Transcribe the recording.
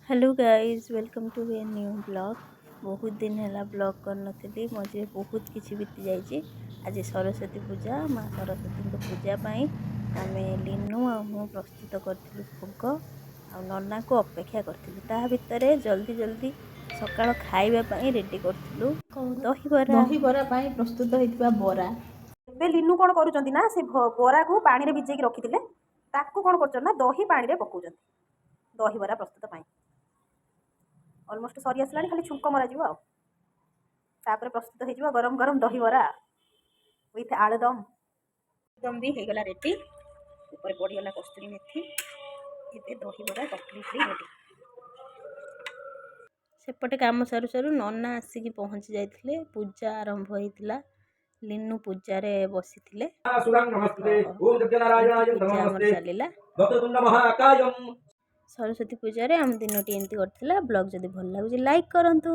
Hello guys, welcome to a new vlog. ବହୁତ ଦିନ ହେଲା ବ୍ଲଗ୍ କରିନଥିଲି। ମଝିରେ ବହୁତ କିଛି ବିତି ଯାଇଛି। ଆଜି ସରସ୍ୱତୀ ପୂଜା। ମା ସରସ୍ୱତୀଙ୍କ ପୂଜା ପାଇଁ ଆମେ ଲିନୁ ଆଉ ମୁଁ ପ୍ରସ୍ତୁତ କରିଥିଲୁ ଭୋଗ ଆଉ ନନାକୁ ଅପେକ୍ଷା କରିଥିଲୁ। ତା ଭିତରେ ଜଲ୍ଦି ଜଲ୍ଦି ସକାଳ ଖାଇବା ପାଇଁ ରେଡ଼ି କରୁଥିଲୁ ଦହିବରା। ଦହିବରା ପାଇଁ ପ୍ରସ୍ତୁତ ହେଇଥିବା ବରା। ଏବେ ଲିନୁ କ'ଣ କରୁଛନ୍ତି ନା, ସେ ବରାକୁ ପାଣିରେ ଭିଜେଇକି ରଖିଥିଲେ, ତାକୁ କ'ଣ କରୁଛନ୍ତି ନା, ଦହି ପାଣିରେ ପକାଉଛନ୍ତି ଦହିବରା ପ୍ରସ୍ତୁତ ପାଇଁ। ଅଲମୋଷ୍ଟ ସରି ଆସିଲାଣି, ଖାଲି ଛୁଙ୍କ ମରାଯିବ ଆଉ ତାପରେ ପ୍ରସ୍ତୁତ ହେଇଯିବ ଗରମ ଗରମ ଦହିବରା ୱିଥ୍ ଆଳୁଦମ। ଦମ ବି ହେଇଗଲା ରେଡ଼ି। ଉପରେ ପଡ଼ିଗଲା କସ୍ତୁରୀ ମେଥି। ଏବେ ଦହିବରା କମ୍ପ୍ଲିଟଲି ରେଡ଼ି। ସେପଟେ କାମ ସରୁ ସରୁ ନନା ଆସିକି ପହଞ୍ଚି ଯାଇଥିଲେ। ପୂଜା ଆରମ୍ଭ ହେଇଥିଲା। ଲିନୁ ପୂଜାରେ ବସିଥିଲେ। ସୁରାଂ ନମସ୍ତେ। ତ ଓಂ ସତ୍ୟନାରାୟଣାୟ। ଏମିତି ପୂଜା ଆମର ନମସ୍ତେ। ଚାଲିଲା। ବକ୍ରତୁଣ୍ଡ ମହାକାୟಂ। ସରସ୍ୱତୀ ପୂଜାରେ ଆମ ଦିନଟି ଏମିତି କଟିଥିଲା। ବ୍ଲଗ୍ ଯଦି ଭଲ ଲାଗୁଛି, ଲାଇକ୍ କରନ୍ତୁ।